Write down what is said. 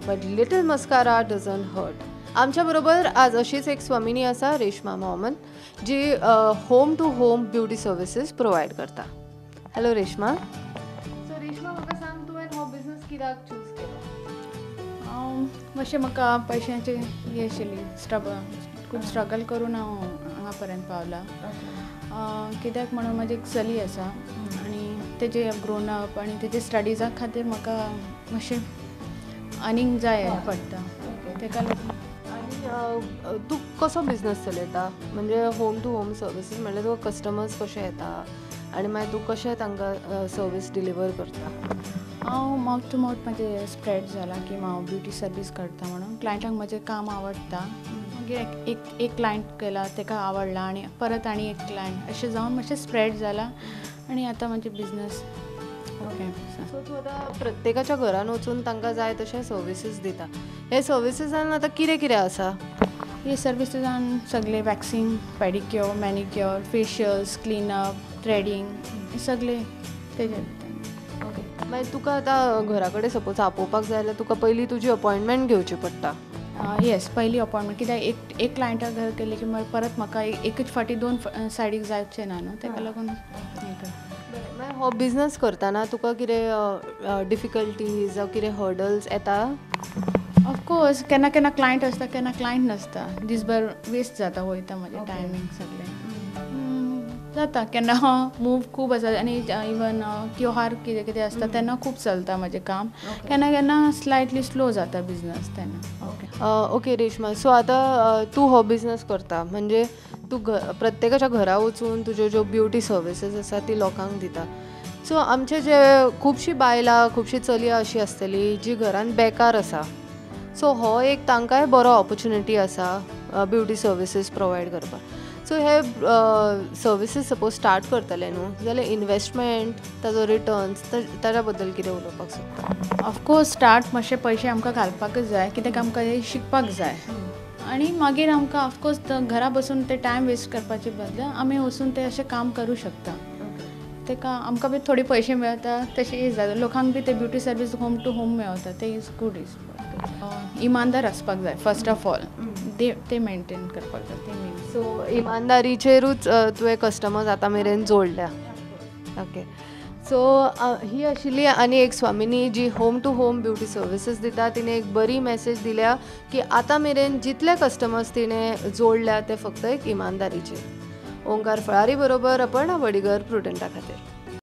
But little mascara doesn't hurt. आमच्या बरोबर आज अशीच एक स्वामिनी आसा, रेश्मा मोहम्मद, जी home to home beauty services provide करता. हॅलो रेश्मा. सो रेश्मा, म्हाका सांग, तुवें हो बिजनस कित्याक चूज केलो? मातशें म्हाका पयशांची ही आशिल्ली स्ट्रगल, खूब स्ट्रगल करून हांव हांगा पर्यंत पावलां. कित्याक म्हणून म्हाजी एक चली आसा आनी तेजे ग्रोन अप आनी तेजे स्टडिजा खातीर म्हाका मातशें आनीक जाय पडटा, तेका लागून. आनी तूं कसो बिजनस चलयता? म्हणजे होम टू होम सर्विसीस म्हणल्यार तुका कस्टमर्स कशे येता आनी मागीर तूं कशें तांकां सर्वीस डिलिव्हर करता? हांव मावथ टू मावथ म्हाजें स्प्रेड जाला की हांव ब्युटी सर्वीस करता म्हणून. क्लायंटांक म्हजें काम आवडटा. मागीर एक एक क्लायंट केला, ताका आवडला आनी परत आनी एक क्लायंट, अशें जावन मातशें स्प्रेड जाला आनी आतां म्हजें बिजनस ओके. सो तूं आतां प्रत्येकाच्या घरान वचून तांकां जाय तशें सर्विसीस दिता. हे सर्विसीसान आतां कितें कितें आसा? हे सर्विसीसान सगळे waxing, pedicure, manicure, facials, cleanup, threading, हे सगळे तेजे भितर. ओके, मागीर तुका आतां घरा कडेन सपोज आपोवपाक जाय जाल्यार तुका पयलीं तुजी अपॉयंटमेंट घेवची पडटा? येस, पयलीं अपॉयंटमेंट, कित्याक एक एक क्लायंटाक घर केली की मागीर परत म्हाका एकच फावटी दोन सायडीक जावचें ना न्हू, तेका लागून हें करता. बरें, मागीर हो बिजनस करतना तुका कितें डिफिकल्टीज जावं कितें हर्डल्स येता? ऑफकोर्स, केन्ना केन्ना क्लायंट आसता, केन्ना क्लायंट नासता, दीसभर वेस्ट जाता, वयता म्हजें टायमींग सगळें जाता. केन्ना मूव खूब आसा आनी इवन त्योहार कितें कितें आसता तेन्ना खूब चलता म्हजें काम. केन्ना केन्ना स्लायटली स्लो जाता बिजनस तेन्ना. ओके ओके रेश्मा, सो आतां तूं हो बिजनस करता म्हणजे तूं प्रत्येकाच्या घरा वचून तुज्यो ज्यो ब्युटी सर्विसीस आसा ती लोकांक दिता. सो आमचे जे खुबशीं बायलां, खुबशीं चलयां अशीं आसतली जी घरान बेकार आसा, सो हो एक तांकांय बरो ऑपोर्चुनिटी आसा ब्युटी सर्विसीस प्रोवायड करपाक. सो हे सर्विसीस सपोज स्टार्ट करतले न्हू जाल्यार इनवेस्टमेंट, ताजो रिटर्न्स, ताच्या बद्दल कितें उलोवपाक सोदता? ऑफकोर्स, स्टार्ट मातशे पयशे आमकां घालपाकच जाय, कित्याक आमकां हें शिकपाक जाय आनी मागीर आमकां ऑफकोर्स घरा बसून ते टायम वेस्ट करपाचे बदला आमी वचून ते अशें काम करूं शकता. ताका आमकां बी थोडे पयशे मेळता, तशें जाता लोकांक बी ते beauty service home to home मेळता, ते is good. Is इमानदार आसपाक जाय फर्स्ट ऑफ ऑल, ते ते मेंटेन करपाक जाय, ते मेन. सो इमानदारीचेरूच तुवें कस्टमर्स आतां मेरेन जोडल्या. ओके, सो ही आशिल्ली आनी एक स्वामिनी जी home to home beauty services दिता. तिणें एक बरी मॅसेज दिल्या की आतां मेरेन जितले कस्टमर्स तिणें जोडल्या ते फक्त एक इमानदारीचेर. ओंकार फळारी बरोबर अपर्णा बडिगर, प्रुडंटा खातीर.